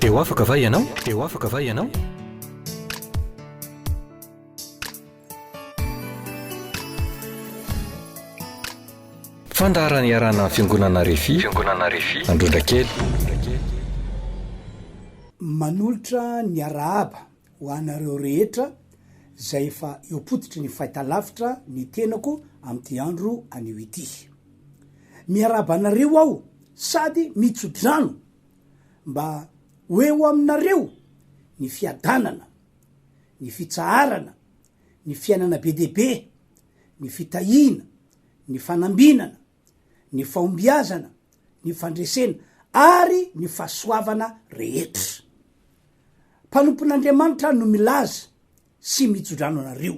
Dia ho afaka va ianao? Dia ho afaka va ianao? Fandaharana iarahana amin'ny Fiangonana Refi, Fiangonana Refi, Androndrakely. Manolotra ny arahaba ho anareo rehetra izay efa eo am-pototry ny fahitalavitra ny tenako amin'ity andro anio ity. Miarahaba anareo aho sady mitso-drano mba ho eo aminareo ny fiadanana, ny fitsaharana, ny fiainana be dia be, ny fitahiana, ny fanambinana, ny fahombiazana, ny fandresena ary ny fahasoavana rehetra. Mpanompon'Andriamanitra no milaza sy mitsodrano anareo.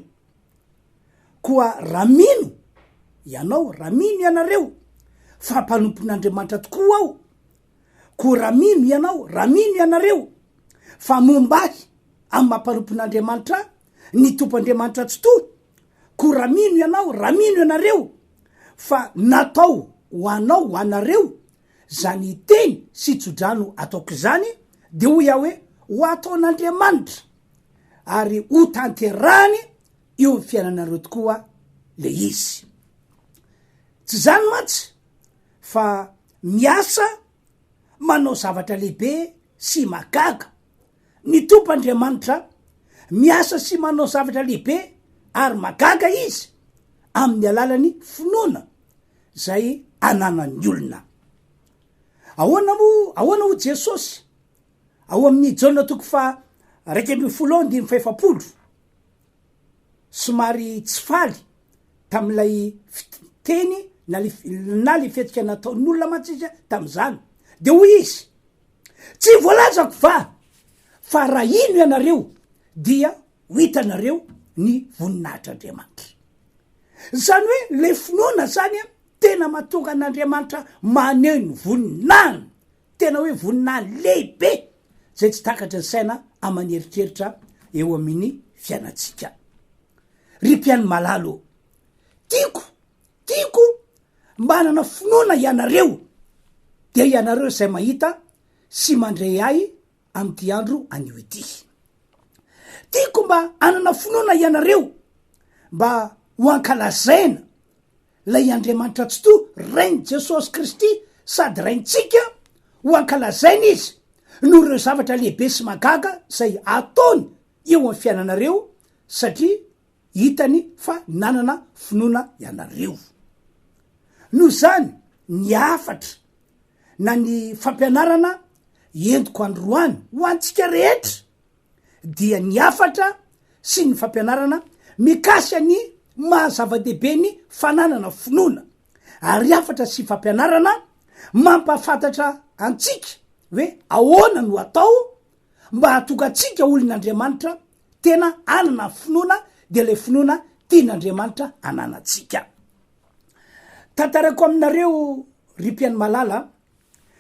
Koa raha mino ianao, raha mino ianareo fa mpanompon'Andriamanitra tokoa aho, koa raha mino ianao, raha mino ianareo fa momba ahy amin'ny maha mpanompon'Andriamanitra ahy ny Tompo Andriamanitra Tsitoha, koa raha mino ianao, raha mino ianareo fa natao ho anao, ho anareo Zany teny sy tsodrano ataoko izany de hoy aho hoe ho ataon'Andriamanitra ary ho tanterahany eo amin'ny fiainanareo tokoa le izy. Tsy zany mantsy fa miasa manao zavatra lehibe sy magaga ny Tompo Andriamanitra, miasa sy manao zavatra lehibe ary magaga izy amin'ny alalan'ny finoana zay ananan'ny olona. Ahoana moa, ahoana hoy Jesosy ao amin'ny Jaona toko faha 11 ao andininy fahefapolo, somary tsy faly tamin'ilay teny na le na le fihetsika nataon'ny olona mantsy izy tamin'izany, de hoy izy, tsy voalazako va fa raha ino ianareo dia ho hitanareo ny voninahitr'Andriamanitra. Zany hoe le finoana zany a tena mahatonga an'Andriamanitra maneho ny voninahiny, tena hoe voninahiny lehibe zay tsy takatry ny saina aman'eritreritra eo amin'ny fiainantsika. Ry mpihaino malala ô, tiako, tiako mba hanana finoana ianareo, dia ianareo izay mahita sy mandre ahy amin'ity andro anio ity. Tiako mba hanana finoana ianareo mba ho ankalazaina lay Andriamanitra Tsitoha, Rain'i Jesosy Kristy sady Raintsika, ho ankalazaina Izy noho ireo zavatra lehibe sy mahagaga izay ataony eo amin'ny fiainanareo satria hitany fa nanana finoana ianareo. Noho izany, ny hafatra na ny fampianarana entiko androany ho antsika rehetra dia ny hafatra sy ny fampianarana mikasika ny maha zava-dehibe ny fananana finoana ary hafatra sy fampianarana mampahafantatra antsika hoe ahoana no atao mba hahatonga antsika olon'Andriamanitra tena hanana finoana dia ilay finoana tian'Andriamanitra ananantsika. Tantarako aminareo ry mpihaino malala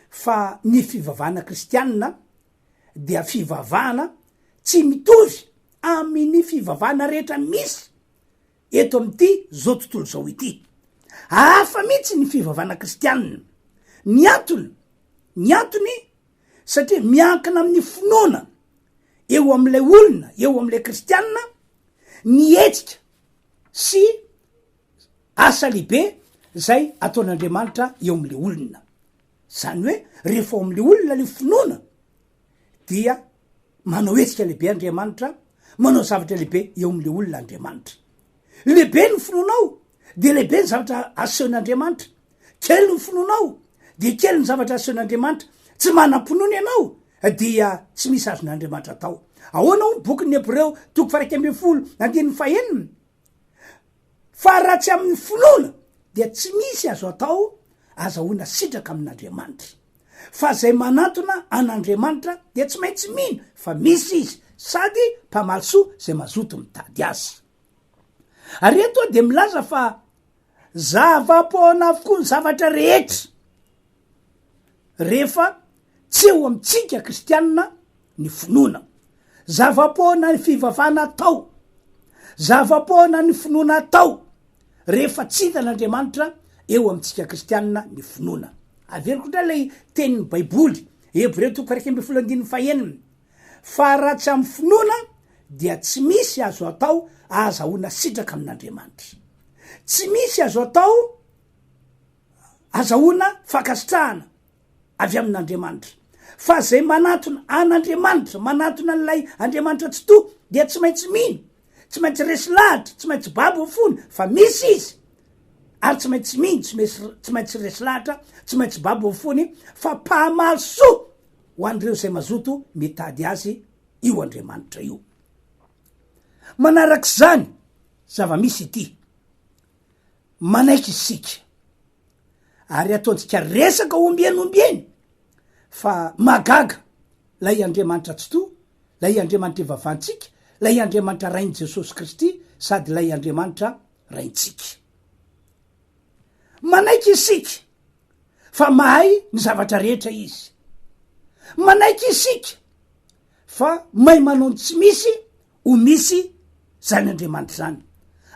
fa ny fivavahana kristianina dia fivavahana tsy mitovy amin'ny fivavahana rehetra misy eto amin'ity zao tontolo izao ity. Hafa mihitsy ny fivavahana kristianina. Ny antony, ny antony satria miankina amin'ny finoana eo amin'ilay olona, eo amin'ilay kristianina ny hetsika sy asa lehibe zay ataon'Andriamanitra eo am'le olona. Zany hoe rehefa ao am'le olona le finoana dia manao hetsika lehibe Andriamanitra, manao zavatra lehibe eo am'le olona Andriamanitra. Lehibe ny finoanao de lehibe ny zavatra asehon'Andriamanitra. Kely ny finoanao de kely ny zavatra asehon'Andriamanitra. Tsy manam-pinoana ianao dia tsy misy azon'Andriamanitra atao. Ahoana hoy ny bokin'ny Hebreo toko faha 11 andininy fahenina? Fa raha tsy amin'ny finoana dia tsy misy azo atao azahoana sitraka amin'Andriamanitra. Fa izay manantona an'Andriamanitra dia tsy maintsy mino fa misy Izy sady mpamaly soa izay mazoto mitady Azy. Ary eto aho dia milaza fa zava-poana avokoa ny zavatra rehetra rehefa tsy eo amintsika kristianina ny finoana. Zava-poana ny fivavahana atao. Zava-poana ny finoana atao rehefa tsy hitan'Andriamanitra eo amintsika kristianina ny finoana. Averiko indray ilay tenin'ny Baiboly. Hebreo toko 11 andininy fahenina, Fa raha tsy amin'ny finoana dia tsy misy azo atao ahazahoana sitraka amin'Andriamanitra. Tsy misy azo atao azahoana fankasitrahana avy amin'Andriamanitra. Fa izay manatona an'Andriamanitra, manatona an'ilay Andriamanitra Tsitoha dia tsy maintsy mino, tsy maintsy resy lahatra, tsy maintsy babo ny fony fa misy Izy, ary tsy maintsy mino, tsy maintsy, tsy maintsy resy lahatra, tsy maintsy babo ny fony fa mpahamaly soa ho an'ireo izay mazoto mitady Azy io Andriamanitra io. Manarak'izany, zava-misy ity, manaiky isika ary ataontsika resaka ombieny ombieny fa mahagaga lay Andriamanitra Tsitoha, lay Andriamanitra ivavahantsika, lay Andriamanitra Rain'i Jesosy Kristy sady lay Andriamanitra Raintsika. Manaiky isika fa mahay ny zavatra rehetra Izy. Manaiky isika fa mahay manao ny tsy misy ho misy zany Andriamanitra zany.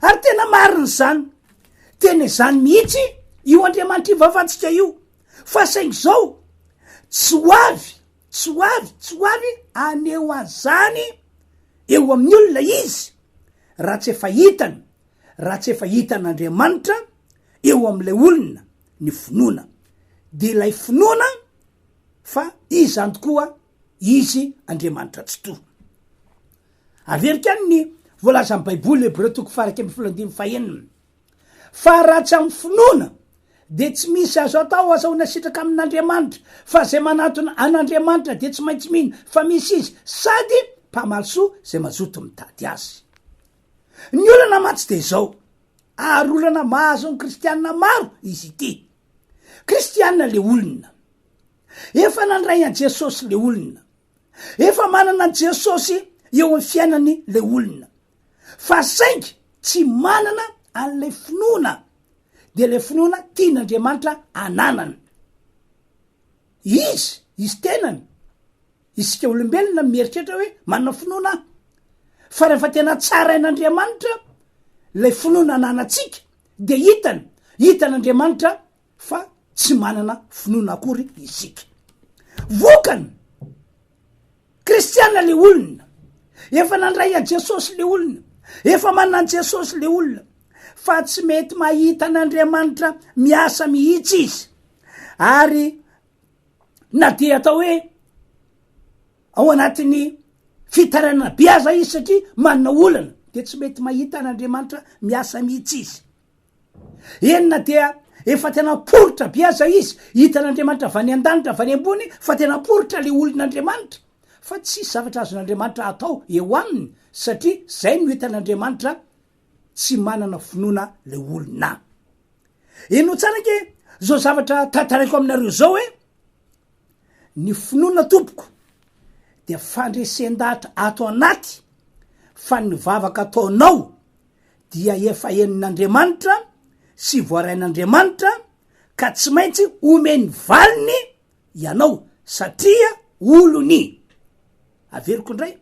Ary tena marina izany. Tena izany mihitsy io Andriamanitra ivavahantsika io. Fa saingy izao, tsy ho avy, tsy ho avy, tsy ho avy haneho an'izany eo amin'ny olona Izy raha tsy efa hitany, raha tsy efa hitan'Andriamanitra eo amin'ilay olona ny finoana. Dia ilay finoana fa Izy izany tokoa Izy Andriamanitra Tsitoha. Averiko ihany ny voalazan'ny Baiboly, Hebreo toko faha 11 andininy fahenina, Fa raha tsy amin'ny finoana, dia tsy misy azo atao azahoana sitraka amin'Andriamanitra, fa izay manatona an'Andriamanitra dia tsy maintsy mino fa misy Izy, sady mpamaly soa izay mazoto mitady Azy. Ny olana mantsy dia izao, ary olana mahazo ny kristiana maro izy ity. Kristiana le olona. Efa nandray an'i Jesosy le olona. Efa manana an'i Jesosy eo amin'ny fiainany le olona. Fa saingy tsy manana an'ilay finoana, dia ilay finoana tian'Andriamanitra ananana. Izy, izy tenany, isika olombelona mieritreritra hoe manana finoana aho. Fa rehefa tena tsarain'Andriamanitra ilay finoana ananantsika, dia hitany, hitan'Andriamanitra fa tsy manana finoana akory isika. Vokany, kristiana le olona, efa nandray an'i Jesosy le olona, efa manana an'i Jesosy le olona, fa tsy mety mahita an'Andriamanitra miasa mihitsy izy. Ary na dia atao hoe ao anatin'ny fitarainana be aza izy satria manana olana, dia tsy mety mahita an'Andriamanitra miasa mihitsy izy. Eny na dia efa tena poritra be aza izy, hitan'Andriamanitra avy any an-danitra, avy any ambony, fa tena poritra le olon'Andriamanitra, fa tsisy zavatra azon'Andriamanitra atao eo aminy, satria zay no hitan'Andriamanitra tsy manana finoana le olona. Henoy tsara ange zao zavatra tantaraiko aminareo zao e, ny finoana tompoko dia fandresen-dahatra ato anaty fa ny vavaka ataonao dia efa henon'Andriamanitra sy voarain'Andriamanitra ka tsy maintsy omeny valiny ianao satria olony. Averiko indray,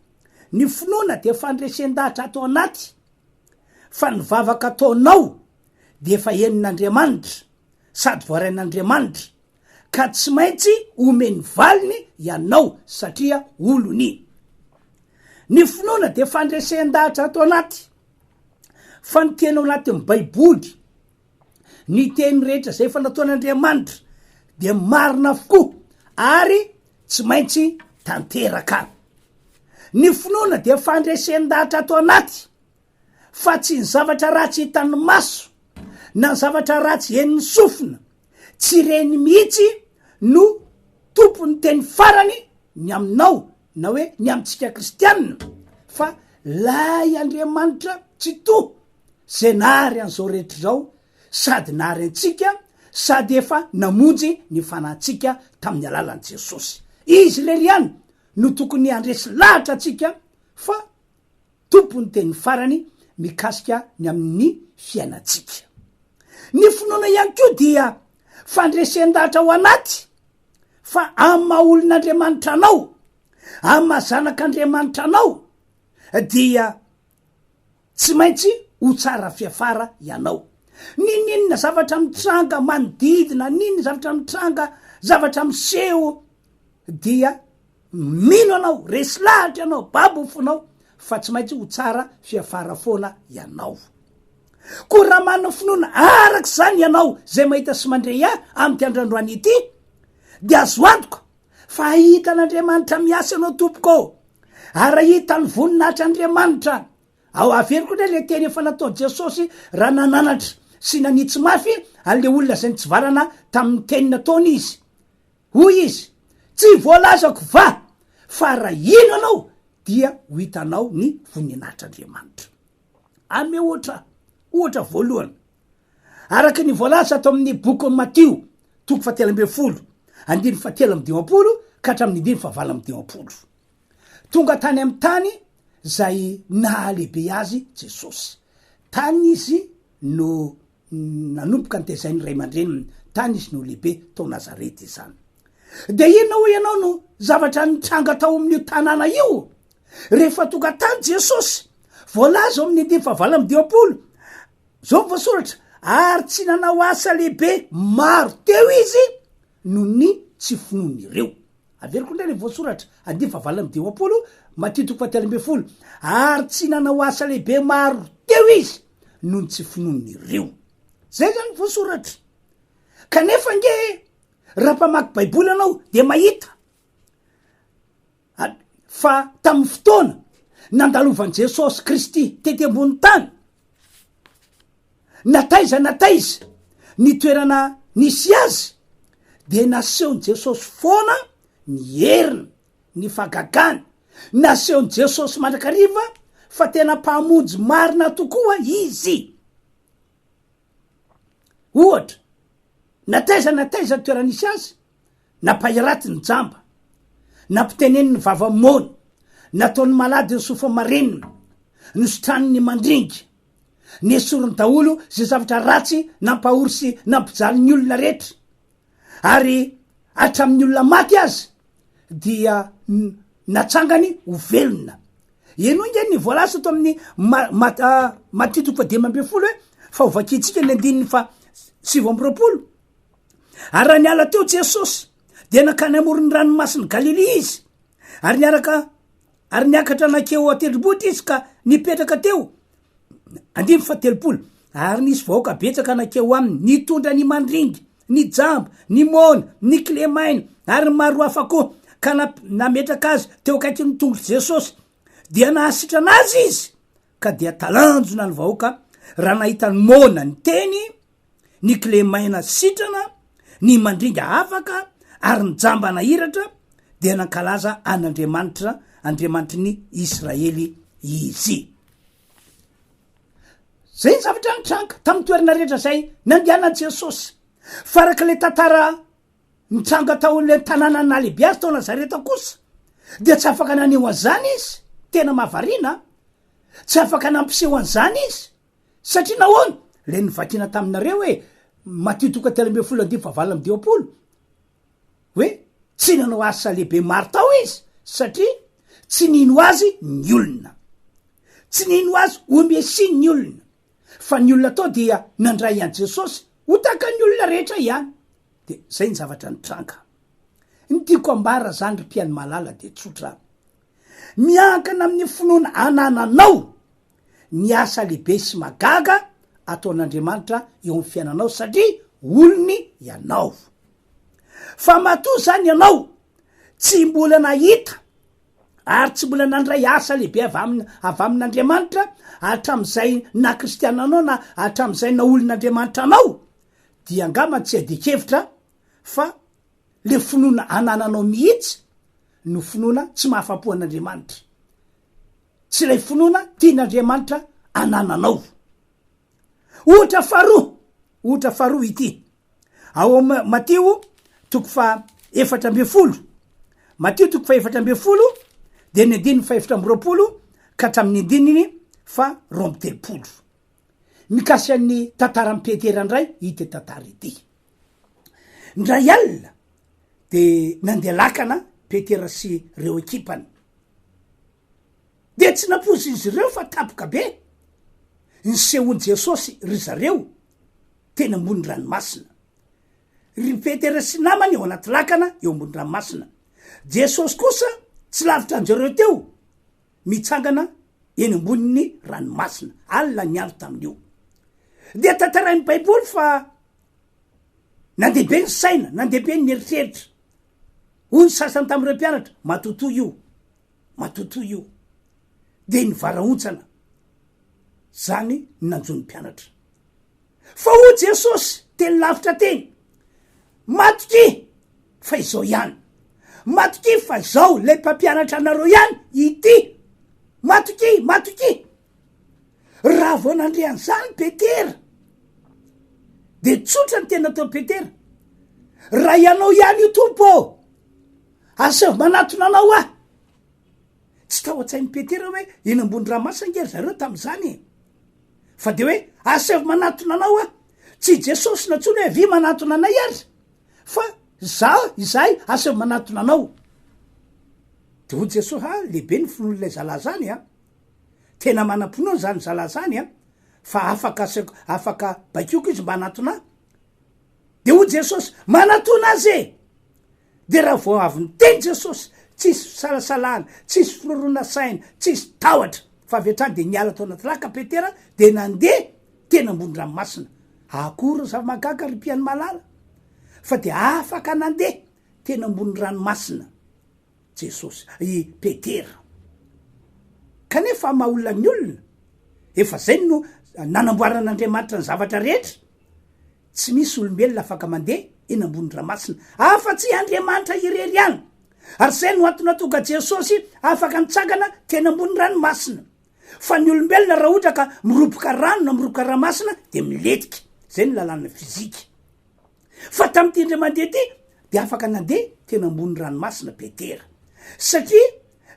ny finoana dia fandresen-dahatra ato anaty fa ny vavaka ataonao dia efa henon'Andriamanitra sady voarain'Andriamanitra ka tsy maintsy omeny valiny ianao satria olony. Ny finoana dia fandresen-dahatra ato anaty fa ny teny ao anatin'ny baiboly, ny teny rehetra izay efa nataon'Andriamanitra dia marina avokoa ary tsy maintsy tanteraka. Ny finoana dia fandresen-dahatra ato anaty fa tsy ny zavatra ratsy hitan'ny maso na ny zavatra ratsy henon'ny sofina, tsy ireny mihitsy no tompon'ny teny farany ny aminao na hoe ny amintsika kristianina fa lay Andriamanitra Tsitoha zay nahary an'izao rehetra izao sady nahary antsika sady efa namonjy ny fanahintsika tamin'ny alalan'i Jesosy. Izy irery ihany no tokony handresy lahatra antsika fa Tompon'ny teny farany mikasika ny amin'ny fiainantsika. Ny finoana ihany koa dia fandresen-dahatra ao anaty fa amin'ny maha olon'Andriamanitra anao, amin'ny maha zanak'Andriamanitra anao dia tsy maintsy ho tsara fiafara ianao. N'inon'inona zavatra mitranga manodidina, n'inona zavatra mitranga, zavatra miseho. dia mino anao, resy lahatra ianao, babo ny fonao fa tsy maintsy ho tsara fiafara foana ianao. Koa raha manana finoana araka izany ianao izay mahita sy mandre ahy amin'ity androandroany ity dia azo antoka fa hahita an'Andriamanitra miasa ianao tompoko ô, ary hahita ny voninahitr'Andriamanitra. Ao averiko indray le teny efa nataon'i Jesosy raha nananatra sy nanitsy mafy an'le olona izay nitsivalana tamin'ny teny nataony izy. Hoy izy, Tsy voalazako va fa raha hino ianao dia ho hitanao ny voninahitr'Andriamanitra. Hanome ohatra, ohatra voalohany, araka ny voalaza ato amin'ny bokin'i Matio, toko fahatelo ambin'ny folo, andininy fahatelo amby dimampolo ka hatramin'ny andininy fahavalo amby dimampolo. Tonga tany amin'ny tany izay nahalehibe azy Jesosy. Tany izy no nanomboka nitezain'ny ray aman-dreniny, tany izy no lehibe, tao Nazareta izany. Dia inona hoy ianao no zavatra nitranga tao amin'io tanàna io? Rehefa tonga tany Jesosy, voalaza ao amin'ny andininy fahavalo amby dimampolo, zao ny voasoratra, ary tsy nanao asa lehibe maro teo izy noho ny tsy finoan'ireo. Averiko indray ilay voasoratra, andininy fahavalo amby dimampolo, Matio toko fahatelo ambin'ny folo, ary tsy nanao asa lehibe maro teo izy noho ny tsy finoan'ireo. Zay zany voasoratra. Kanefa ange raha mpamaky Baiboly ianao dia mahita fa tamin'ny fotoana nandalovan'i Jesosy Kristy tety ambony tany, na taiza na taiza ny toerana nisy azy dia nasehon'i Jesosy foana ny heriny, ny fahagagany. Nasehon'i Jesosy mandrakariva fa tena Mpamonjy marina tokoa izy. Ohatra, na taiza na taiza ny toerana nisy azy, nampahiraty ny jamba, nampiteneniny ny vava moana, nataony malady ny sofa marenina, nositraniny ny mandringa, nesoriny daholo izay zavatra ratsy nampahory sy nampijaly ny olona rehetra, ary hatramin'ny olona maty aza dia natsangany ho velona. Henoy nge ny voalaza eto amin'ny Matio toko fahadimy ambin'ny folo hoe fa ho vakintsika ny andininy fa 29. Ary raha niala teo Jesosy dia nankany amoron'ny ranomasin'i Galilia izy, ary niaraka ary niakatra nankeo an-tendrombohitra izy ka nipetraka teo. Andininy fahatelopolo, Ary nisy vahoaka betsaka nankeo aminy, nitondra ny mandringa, ny jamba, ny moana, ny kilemaina, ary ny maro hafa koa, ka nametraka azy teo akaikin'ny tongotr'i Jesosy. Dia nahasitrana azy izy, ka dia talanjona ny vahoaka raha nahita ny moana niteny, ny kilemaina sitrana, ny mandringa afaka, ary ny jamba nahiratra, dia nankalaza an'Andriamanitra, Andriamanitry ny Israely izy. Zay ny zavatra nitranga tamin'ny toerana rehetra izay nandehanan'i Jesosy. Fa araka ilay tantara nitranga tao ilay tanàna nahalehibe azy tao Nazareta kosa, dia tsy afaka naneho an'izany izy. Tena mahavariana an! Tsy afaka nampiseho an'izany izy. Satria nahoana? Ilay novakiana taminareo hoe Matio toko 13 andininy fahavalo amby dimampolo. Hoe tsy nanao asa lehibe maro tao izy satria tsy nino azy ny olona. Tsy nino azy ho Mesia ny olona, fa ny olona tao dia nandray an'i Jesosy ho tahaka ny olona rehetra ihany. Dia zay ny zavatra nitranga. Ny tiako ambara zany ry mpihaino malala dia tsotra. Miankina amin'ny finoana anananao ny asa lehibe sy mahagaga ataon'Andriamanitra eo amin'ny fiainanao satria olony ianao. Fa matoa zany ianao tsy mbola nahita ary tsy mbola nandray asa lehibe avy amin avy amin'Andriamanitra hatramin'izay naha kristiana anao na hatramin'izay naha olon'Andriamanitra anao dia angamba tsy adikevitra fa le finoana anananao mihitsy no finoana tsy mahafapo an'Andriamanitra. Tsy ilay finoana tian'Andriamanitra anananao. Ohatra faharoa, ohatra faharoa ity. Ao am Matio toko faha 14. Matio toko faha 14 dia ny andininy faha 24 ka hatramin'ny andininy faha 32. Mikasika ny tantaran'i Petera indray ity tantara ity. Indray alina de nandeha lakana Petera sy reo ekipany. Dia tsy nampoizin'izy ireo fa tampoka be nisehoan'i Jesosy ry zareo teny ambony ranomasina. Ry Petera sy namany eo anaty lakana eo ambony ranomasina. Jesosy kosa tsy lavitra an-jareo teo, mitsangana eny ambonin'ny ranomasina. Alina ny andro tamin'io. Dia tantarain'ny Baiboly fa nandeha be ny saina, nandeha be ny eritreritra. Hoy ny sasany tamin'ireo mpianatra, matotoa io, matotoa io. Dia nivarahontsana. Zany ny nanjo ny mpianatra. Fa hoy Jesosy teny lavitra teny, Matokia fa izao ihany. Matokia fa izao ilay mpampianatra anareo ihany ity. Matokia, matokia. Raha vao nandre an'izany Petera, de tsotra ny tena ataon'i Petera, raha ianao ihany io Tompo ô, asaivo manatona anao aho. Tsy tao an-tsain'i Petera hoe eny ambony ranomasina ange ry zareo tamin'izany e. Fa de hoe asaivo manatona anao aho. Tsy i Jesosy nantsoiny hoe avia manatona anay ary, fa za, izahay asaivo manatona anao. De hoy Jesosy, ha, lehibe ny finoan'ilay zalahy zany a. Tena manam-pinoana zany zalahy zany a, fa afaka asaiko, afaka baikoiko izy mba hanatona ahy. De hoy Jesosy, manatona azy e! De raha vao avy niteny Jesosy, tsisy fisalasalana, tsisy firoroana saina, tsisy tahotra, fa avy hatrany de niala tao anaty laka Petera, de nandeha teny ambony ranomasina. Akory ny zava-mahagaga ry mpihaino malala, fa de afaka nandeha teny ambony ranomasina Jesosy, i Petera. Kanefa maha olona ny olona, efa zay no nanamboaran'Andriamanitra ny zavatra rehetra, Tsy misy olombelona afaka mandeha eny ambony ranomasina afa-tsy Andriamanitra irery ihany. Ary izay no antony nahatonga Jesosy afaka nitsangana teny ambony ranomasina. Fa ny olombelona raha ohatra ka miroboka rano na miroboka ranomasina dia milentika. Izay no lalàna fizika. Fa tamin'ity indray mandeha ity dia afaka nandeha teny ambony ranomasina Petera. Satria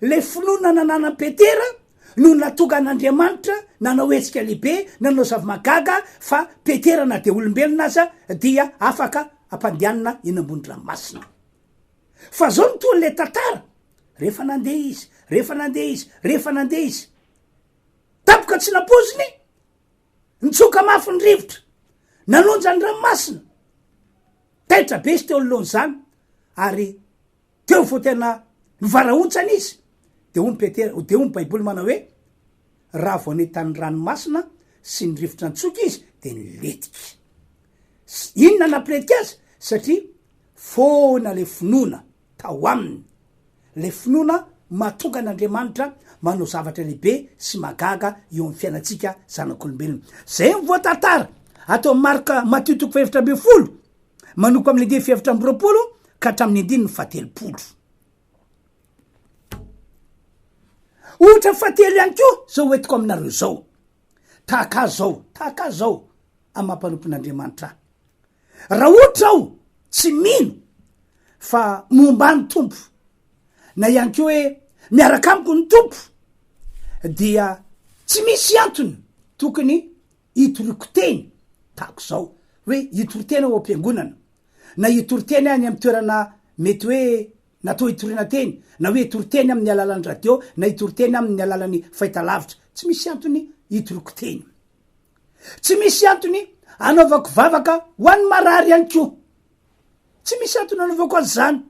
ilay finoana nananan'i Petera no nahatonga an'Andriamanitra nanao hetsika lehibe, nanao zava-mahagaga fa Petera na dia olombelona aza dia afaka ampandehanina eny ambony ranomasina. Fa zao no toa le tantara, rehefa nandeha izy, rehefa nandeha izy, rehefa nandeha izy, tampoka tsy nampoiziny, nitsoka mafy ny rivotra, nanonja ny ranomasina, taitra be izy teo anoloan'izany, ary Teo vao tena nivarahontsana izy, dia hoy ny Petera, dia hoy ny Baiboly manao hoe, Raha vao nahita ny ranomasina sy ny rivotra nitsoka izy, dia nilentika. Inona nampilentika azy? Satria foana ilay finoana tao aminy. Ilay finoana mahatonga an'Andriamanitra manao zavatra lehibe sy mahagaga eo amin'ny fiainantsika zanak'olombelona. Izay no voatantara ato amin'ny Marka Matio toko fahefatra 14. Manomboka amin'ny andininy fahefatra amby 20 ka hatramin'ny andininy fahatelopolo. Ohatra fahatelo ihany koa zao hoentiko aminareo zao. Tahaka azy zao, tahaka azy zao amin'ny maha mpanompon'Andriamanitra ahy. Raha ohatra aho tsy mino fa momba ny Tompo na ihany koa hoe miaraka amiko ny Tompo dia tsy misy antony tokony hitoriako teny tahaka izao, hoe hitory teny ao am-piangonana, na hitory teny any amin'ny toerana mety hoe natao hitoriana teny, na hoe hitory teny amin'ny alalan'ny radio, na hitory teny amin'ny alalan'ny fahitalavitra. Tsy misy antony hitoriako teny. Tsy misy antony anaovako vavaka ho an'ny marary ihany koa. Tsy misy antony anaovako an'izany.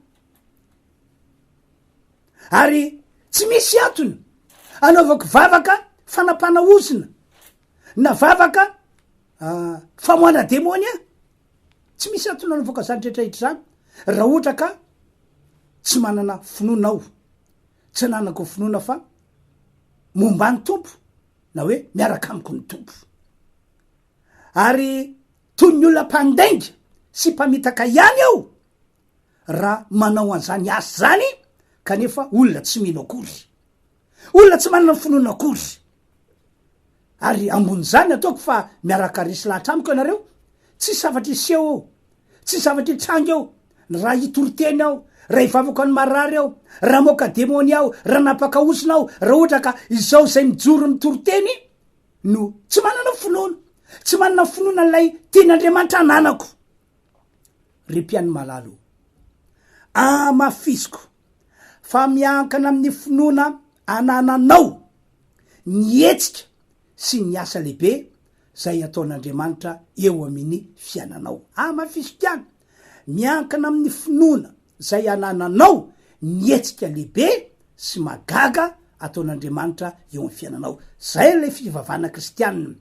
Ary tsy misy antony anaovako vavaka fanapana ozona na vavaka famoahana demony aho. Tsy misy antony anaovako an'izany rehetrarehetra izany raha ohatra ka tsy manana finoana aho, tsy ananako finoana fa momba ny Tompo na hoe miaraka amiko ny Tompo. Ary toy ny olona mpandainga sy mpamitaka ihany aho raha manao an'izany asa izany kanefa olona tsy mino akory, olona tsy manana finoana akory. Ary ambon'izany ataoko fa miaraka resy lahatra amiko ianareo, tsisy zavatra hiseho eo, tsisy zavatra hitranga eo, raha hitory teny aho, raha hivavaka ny marary aho, raha hamoaka demony aho, raha hanapaka ozona aho, raha ohatra ka izao izay mijoro mitory teny no tsy manana finoana, tsy manana finoana ilay tian'Andriamanitra ananako. Ry mpihaino malala o, amafisiko fa miankina amin'ny finoana anananao ny hetsika sy ny asa lehibe zay ataon'Andriamanitra eo amin'ny fiainanao. Amafisiko ihany, miankina amin'ny finoana zay anananao. ny hetsika lehibe sy mahagaga ataon'Andriamanitra eo amin'ny fiainanao. Zay ilay fivavahana kristianina.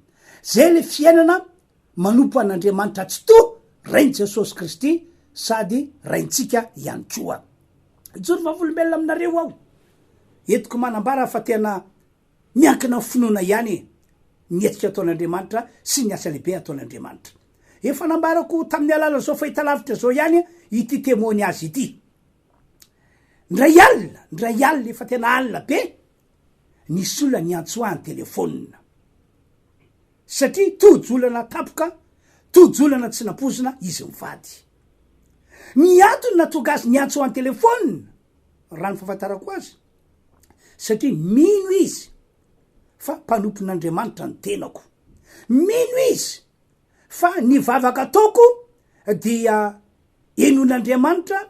Zay ilay fiainana manompo an'Andriamanitra Tsitoha, Rain'i Jesosy Kristy sady Raintsika ihany koa. Hijoro vavolombelona aminareo aho. Entiko manambara fa tena miankina amin'ny finoana ihany ny hetsika ataon'Andriamanitra sy ny asa lehibe ataon'Andriamanitra. Efa nambarako tamin'ny alalan'izao fahitalavitra izao ihany ity témoignage ity. Ndray alina, ndray alina, efa tena alina be, nisy olona niantso ahy an-telefaonina. Satria tojo olana tampoka, tojo olana tsy nampoizina izy mivady. Ny antony nahatonga azy niantso an-telefaonina, raha ny fahafantarako azy, satria mino izy fa mpanompon'Andriamanitra ny tenako. Mino izy fa ny vavaka ataoko dia henoin'Andriamanitra,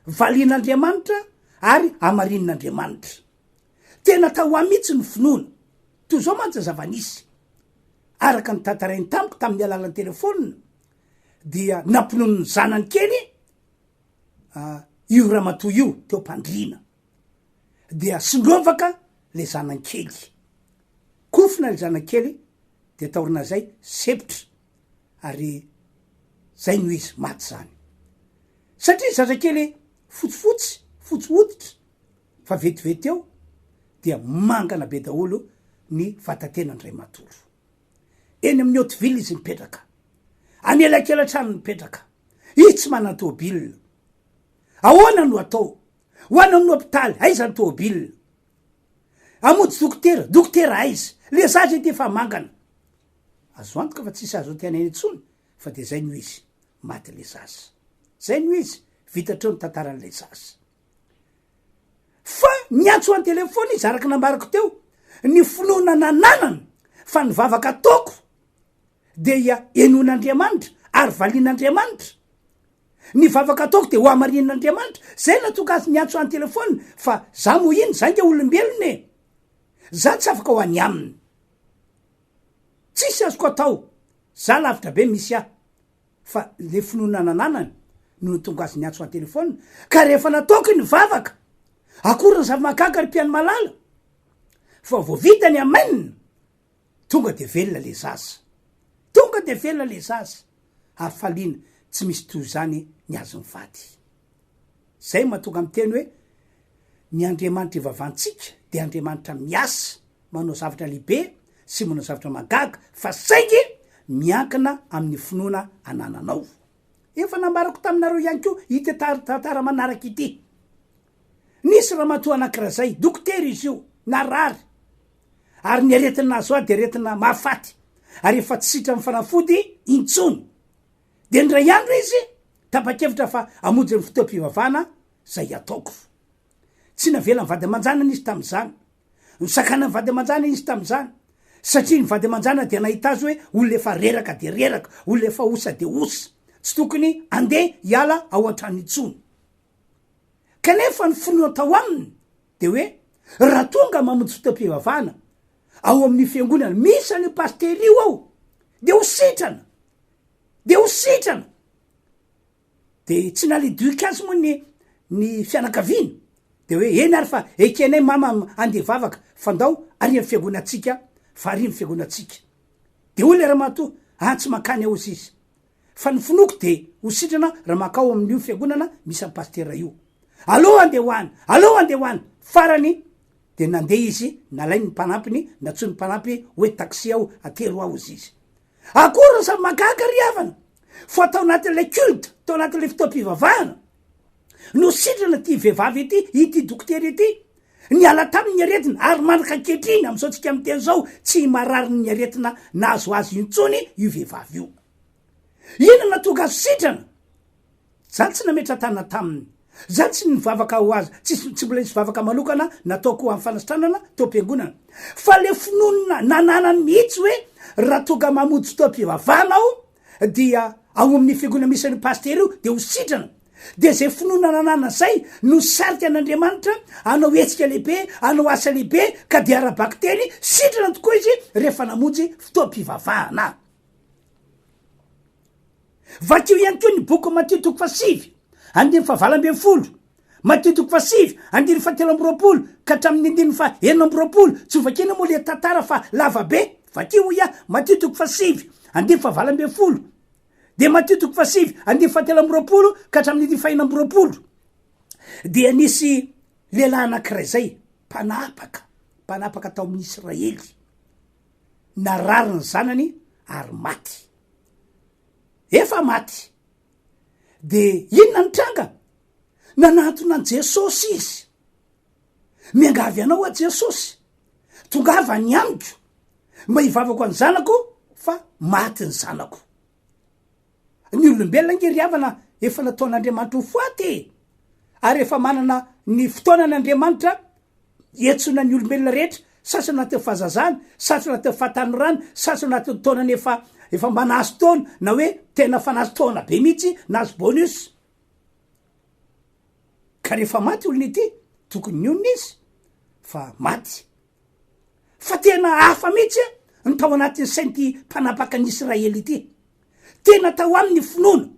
valian'Andriamanitra ary hamarinin'Andriamanitra. Tena atao ahy mihitsy ny finoana. Toy izao mantsy ny zava-nisy. Araka ny tantarainy tamiko tamin'ny alalan'ny telefaonina dia nampinono ny zanany kely io ramatoa io teo am-pandriana. Dia sondrovaka le zanany kely. Kofona le zanany kely dia taorinan'izay sempotra ary zay no izy maty zany. Satria zazakely fotsifotsy, fotsy hoditra fa vetivety eo dia mangana be daholo ny vatatenan-dray matory. Eny amin'ny haute ville izy mipetraka. Any elakelatrano mipetraka. Izy tsy manan-tôbila. Ahoana no atao? Ho any amin'ny hopitaly, aiza ny tôbila? Hamonjy dokotera, dokotera aiza? Le zaza ity efa mangana. Azo antoka fa tsisy azo antenaina intsony fa dia zay no izy, maty le zaza. Zay no izy, vita hatreo ny tantaran'ilay zaza. Fa niantso an-telefaona izy araka nambarako teo, ny finoana nananany fa ny vavaka ataoko dia henoin'Andriamanitra ary valian'Andriamanitra. Ny vavaka ataoko dia hohamarinin'Andriamanitra. Zay nahatonga azy niantso an-telefaona fa za moa iny, za nge olombelona e. Za tsy afaka ho any aminy. Tsisy azoko atao. Za lavitra be misy ahy. Fa le finoana nananany no nahatonga azy niantso an-telefaonina, ka rehefa nataoko ny vavaka, akory ny zava-mahagaga ry mpihaino malala, fa vao vita ny amen, tonga de velona le zaza. Tonga de velona le zaza. Hafaliana tsy misy toy izany ny azy mivady. Zay mahatonga miteny hoe ny Andriamanitra ivavantsika de Andriamanitra miasa manao zavatra lehibe sy manao zavatra mahagaga fa saingy miankina amin'ny finoana anananao. Efa nambarako taminareo ihany koa ity tantara manaraka ity. Nisy ramatoa anankiray zay, dokotera izy io, narary ary ny aretina nahazo azy de aretina mahafaty ary efa tsy sitran'ny fanafody intsony. De indray andro izy tapa-kevitra fa hamonjy ny fotoam-pivavahana zay ataoko. Tsy navelan'ny vady aman-janany izy tamin'izany. Nosakanan'ny vady aman-janany izy tamin'izany. Satria ny vady aman-janany dia nahita azy hoe olona efa reraka dia reraka, olona efa osa dia osa. Tsy tokony handeha hiala ao an-trano intsony. Kanefa ny finoana tao aminy dia hoe raha tonga mamonjy fotoam-pivavahana ao amin'ny fiangonana misy an'io pasitera io aho dia ho sitrana, dia ho sitrana. De tsy naleduc azy moa ny ny fianakaviany de hoe eny ary fa ekenay mama andeha hivavaka fa ndao ary am fiangonantsika fa ary am fiangonantsika. De hoy le ramatoa ah tsy mankany aho ozy izy fa ny finoako de ho sitrana raha mankao amin'io fiangonana misy an'i pasitera io. Aleo andeha ho any, aleo andeha ho any. Farany de nandeha izy nalainy ny mpanampiny, nantsoiny mpanampy hoe taxi aho atero aho ozy izy. Akory ny zava-mahagaga ry havana fa tao anatin'ilay culte, tao anatin'ilay fotoam-pivavahana, no sitrana ity vehivavy ity, ity dokotera ity. Niala taminy ny aretina ary mandraka ankehitriny amin'izao tsika miteny izao, tsy mararin'ny aretina nahazo azy intsony io vehivavy io. Inona no tonga azy sitrana? Za tsy nametra-tanana taminy. Za tsy nivavaka ho azy, tsisy, tsy mbola nisy vavaka manokana nataoko ho an'ny fanasitranana teo am-piangonana. Fa le finoana nananany mihitsy hoe raha tonga mamonjy fotoam-pivavahana aho dia ao amin'ny fiangonana misy an'io pasitera io dia ho sitrana. Dia zay finoana nananany zay no nisarika an'Andriamanitra hanao hetsika lehibe, hanao asa lehibe ka dia ara-bakiteny sitrana tokoa izy rehefa namonjy fotoam-pivavahana. Vakio ihany koa ny boky Matio toko fahasivy, andininy fahavalo ambin'ny folo. Matio toko fahasivy, andininy fahatelo amby roapolo ka hatramin'ny andininy faha-26. Tsy hovakiana moa ilay tantara fa lava be. Vakio hoy aho, Matio toko fahasivy, andininy fahavalo ambin'ny folo. Dia Matio toko fahasivy, andininy fahatelo amby roapolo ka hatramin'ny andininy fahenina amby roapolo. Dia nisy lehilahy anankiray izay, mpanapaka, mpanapaka tao amin'ny Israely. Narary ny zanany ary maty. Efa maty. De inona ny tranga? Nanantona an'i Jesosy izy. Miangavy anao aho Jesosy, tongava any amiko mba hivavako an'ny zanako fa maty ny zanako. Ny olombelona ange ry havana efa nataon'Andriamanitra ho faty e! Ary efa manana ny fotoanany Andriamanitra Hiantsoana ny olombelona rehetra, sasany anatin'ny fahazazana, sasany anatin'ny fahatanorana, sasany anatin'ny taonany efa efa mba nahazo taona, na hoe tena efa nahazo taona be mihitsy, nahazo bonus. Ka rehefa maty olona ity, tokony nionona izy fa maty. Fa tena hafa mihitsy ny tao anatin'ny sain'ity mpanapaka ny Israely ity. Tena tao aminy ny finoana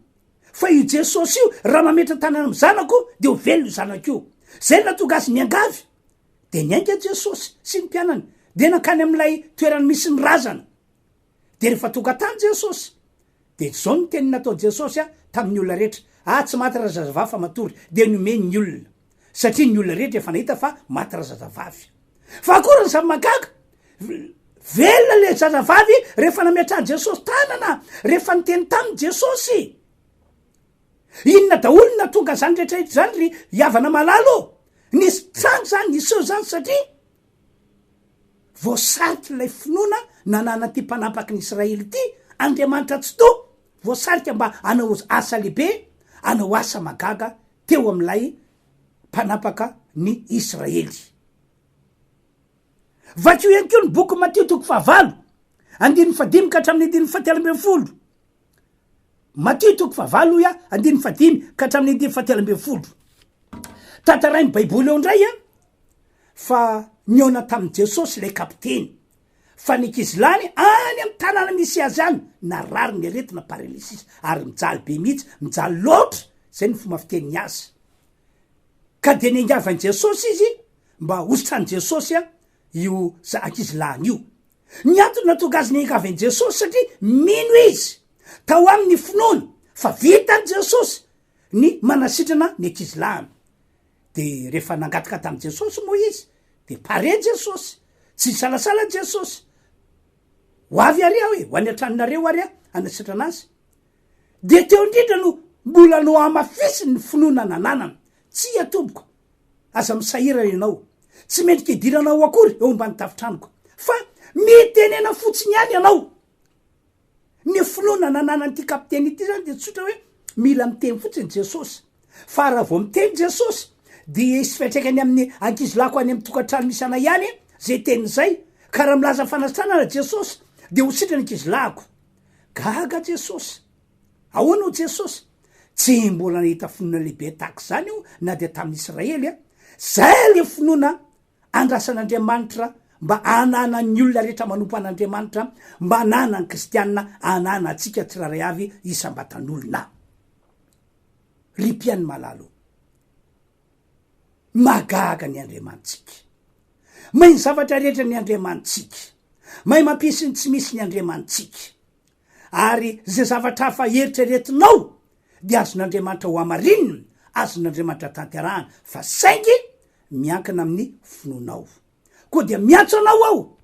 fa io Jesosy io raha mametra-tanana amin'ny zanako dia ho velona io zanako io. Izay no nahatonga azy niangavy. Dia niainga Jesosy sy ny mpianany dia nankany amin'ilay toerana misy ny razana. Dia rehefa tonga tany Jesosy dia izao no teny nataon'i Jesosy tamin'ny olona rehetra, Ah, tsy maty razazavavy fa matory. Dia nomeny ny olona. Satria ny olona rehetra efa nahita fa maty razazavavy. Fa akory ny zava-mahagaga, velona le zazavavy rehefa nametrahan'i Jesosy tanana, rehefa niteny taminy Jesosy. Inona daholo no nahatonga izany rehetra rehetra izany ry havana malala ô? Nisy tranga izany, niseho izany satria voasariky ilay finoana nananan'ity mpanapaky ny Israely ity, Andriamanitra Tsitoha, voasarika mba hanao asa lehibe, hanao asa mahagaga teo amin'ilay mpanapaka ny Israely. Vakio ihany koa ny boky Matio toko fahavalo, andininy fahadimy ka hatramin'ny andininy fahatelo ambin'ny folo. Matio toko fahavalo hoy aho, andininy fahadimy ka hatramin'ny andininy fahatelo ambin'ny folo. Tantarain'ny Baiboly eo indray a, fa nihaona tamin'i Jesosy ilay kapiteny, fa ny ankizilany any amin'ny tanàna misy azy any narary ny aretina paralysis ary mijaly be mihitsy, mijaly loatra, izay no fomba fiteniny azy. Ka dia niangavan'i Jesosy izy mba hositran'i Jesosy io ankizilahiny io. Ny antony nahatonga azy niangavy an'i Jesosy satria mino izy, tao aminy ny finoana fa vitan'i Jesosy ny manasitrana ny ankizilahiny. De rehefa nangataka tamin'i Jesosy moa izy de pare Jesosy, tsy nisalasala Jesosy, ho avy ary aho e, ho any an-tranonareo ary aho hanasitrana azy. Dia teo indrindra no mbola nohamafisiny ny finoana nananany. Tsia tompoko, aza misahirana ianao. Tsy mendrika hidiranao akory eo ambany tafon-tranoko. Fa mitenena fotsiny ihany ianao. Ny finoana nananan'ity kapiteny ity izany dia tsotra hoe mila miteny fotsiny Jesosy. Fa raha vao miteny Jesosy dia hisy fiantraikany amin'ny ankizilahiko any amin'ny tokantrano misy anay ihany izay teniny izay. Ka raha milaza fanasitranana Jesosy dia ho sitrana ankizilahiko. Gaga Jesosy. Ahoana hoy Jesosy? Tsy mbola nahita finoana lehibe tahaka izany aho na dia tamin'ny Israely a. Zay le finoana andrasan'Andriamanitra mba hananan'ny olona rehetra manompo an'Andriamanitra, mba hananan'ny kristianina, hananantsika tsirairay avy isam-batan'olona. Ry mpihaino malala o, mahagaga ny Andriamanitsika. Mahay ny zavatra rehetra ny Andriamanitsika. Mahay mampisy ny tsy misy ny Andriamanitsika. Ary izay zavatra hafa eritreretinao dia azon'Andriamanitra ho hamarinina, azon'Andriamanitra tanterahana, fa saingy miankina amin'ny finoanao. Koa dia miantso anao aho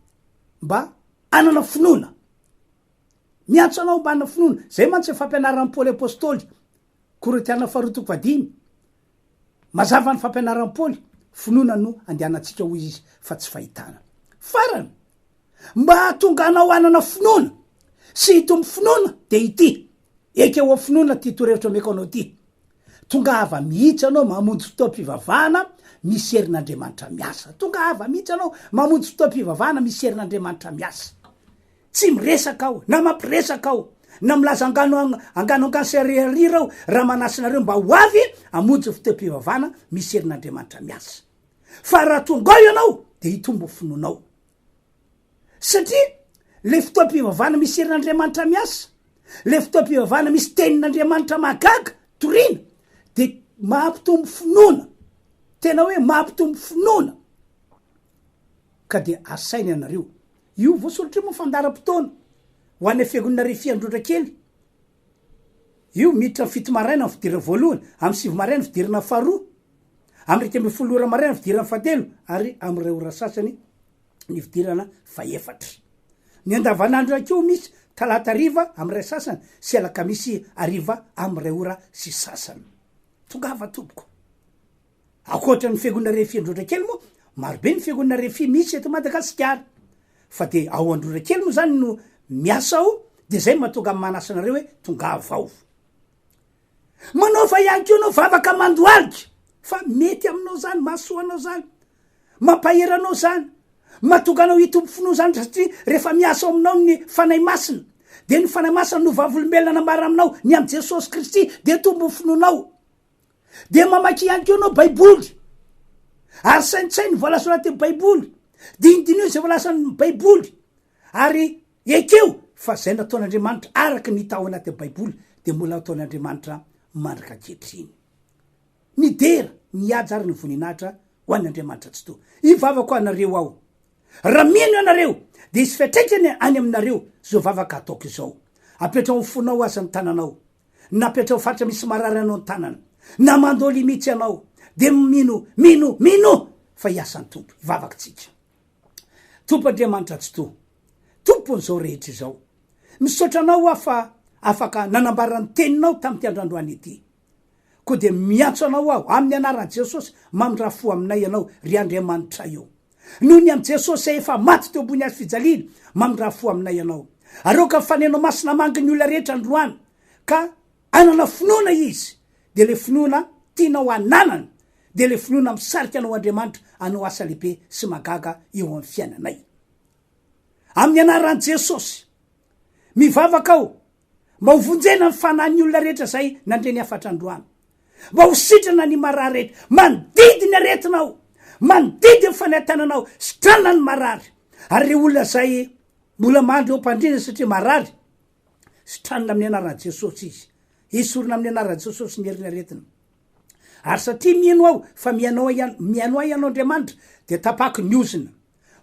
mba hanana finoana. Miantso anao mba hanana finoana. Izay mantsy ny fampianaran'i Paoly Apostoly, Korintiana faharoa toko fahadimy. Mazava ny fampianaran'i Paoly, finoana no andehanantsika hoy izy fa tsy fahitana. Farany, mba hahatonga anao hanana finoana sy hitombo finoana dia ity, ekeo amin'ny finoana ity torohevitra omeko anao ity. Tongava mihitsy ianao mamonjy fotoam-pivavahana misy herin'Andriamanitra miasa. Tongava mihitsy ianao mamonjy fotoam-pivavahana misy herin'Andriamanitra miasa. Tsy miresaka aho, na mampiresaka aho, na milaza angano angano angano sy ariarira aho raha manasa anareo mba ho avy hamonjy ny fotoam-pivavahana misy herin'Andriamanitra miasa. Fa raha tonga ao ianao dia hitombo ny finoanao. Satria le fotoam-pivavahana misy herin'Andriamanitra miasa, le fotoam-pivavahana misy tenin'Andriamanitra mahagaga torina dia mampitombo finoana. Tena hoe mampitombo finoana. Ka dia asaina ianareo. Io voasoratra io moa fandaharam-potoana ho an'ny fiangonana Refi Androndrakely. Io miditra amin'ny fito maraina ny fidirana voalohany, amin'ny sivy maraina ny fidirana faharoa, amin'ny 11 ora maraina ny fidirana fahatelo ary amin'ny iray ora sasany ny fidirana fahefatra. Ny andavanandro ihany koa misy talata hariva amin'ny iray sasany sy alakamisy hariva amin'ny iray ora sy sasany. Tongava tompoko. Ankoatra ny fiangonana Refi Androndrakely moa, marobe ny fiangonana Refi misy eto Madagasikara. Fa dia ao Androndrakely moa zany no miasa aho, dia zay no mahatonga ny manasa anareo hoe tongava ao. Manaova ihany koa anao vavaka mandohalika, fa mety aminao zany, mahasoa anao zany, mampahery anao zany, mahatonga anao hitombo finoana zany, satria rehefa miasa ao aminao ny Fanahy Masina, dia ny Fanahy Masina no vavolombelona nambara aminao ny amin'i Jesosy Kristy, dia hitombo ny finoanao. Dia mamaky ihany koa ianao Baiboly, ary saintsaino ny voalaza ao anatin'ny Baiboly, dinidiniho izay voalazan'ny Baiboly, ary ekeo fa izay nataon'Andriamanitra araka ny hita ao anatin'ny Baiboly dia mbola ataon'Andriamanitra mandraka ankehitriny. Ny dera, ny haja ary ny voninahitra ho an'Andriamanitra Tsitoha. Hivavaka ho anareo aho. Raha mino ianareo, dia hisy fiantraikany any aminareo izao vavaka ataoko izao. Apetraho amin'ny fonao aza ny tananao. Napetrao faritra misy marary anao ny tanana, na mandolia mihitsy ianao, dia mino, mino, mino fa hiasa ny Tompo. Hivavaka tsika. Tompo Andriamanitra Tsitoha, Tompon'izao rehetra izao, misaotra Anao aho fa afaka nanambara ny Teninao tamin'ity androandroany ity. Koa dia miantso Anao aho, amin'ny anaran'i Jesosy, mamindrà fo aminay Ianao, ry Andriamanitray ô. Noho ny amin'i Jesosy izay efa maty teo ambony hazo fijaliana, mamindrà fo aminay Ianao. Ary aoka ny Fanenao Masina hamangy ny olona rehetra androany, ka hanana finoana izy, dia ilay finoana tianao hananana, dia ilay finoana misarika anao Andriamanitra hanao asa lehibe sy mahagaga eo amin'ny fiainanay. Amin'ny anaran'i Jesosy, mivavaka aho Mba ho vonjena ny fanahin'ny olona rehetra izay nandre ny hafatra androany. Mba ho sitrana ny marary rehetra. Mandidy ny aretinao. Mandidy ny fanaintainanao. Sitrana ny marary. Ary ireo olona izay mbola mandry eo am-pandriana satria marary, sitranina amin'ny anaran'i Jesosy izy. Esorina amin'ny anaran'i Jesosy ny herin'ny aretina. Ary satria mino aho fa mihaino mihaino ahy ianao Andriamanitra, dia tapako ny ozona.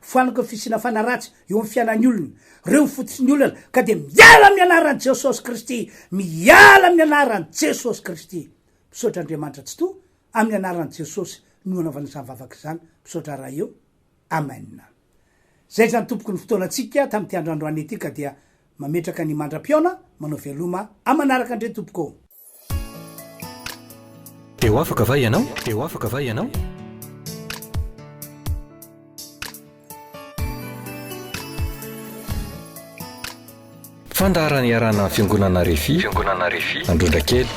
Foanako ny fisiana fanahy ratsy eo amin'ny fiainan'ny olona. Ireo ny fototry ny olana, ka dia miala amin'ny anaran'i Jesosy Kristy. Miala amin'ny anaran'i Jesosy Kristy. Misaotra Andriamanitra Tsitoha, amin'ny anaran'i Jesosy no anaovana izany vavaka izany. Misaotra Ray o. Amen. Zay izany tompoko ny fotoanantsika tamin'ity andro androany ity ka dia mametraka ny mandra-pihaona, manao veloma amanaraka indray tompoko o. Dia ho afaka va ianao? Dia ho afaka va ianao? Fandaharana iarahana amin'ny Fiangonana Refi, Fiangonana Refi, Androndrakely.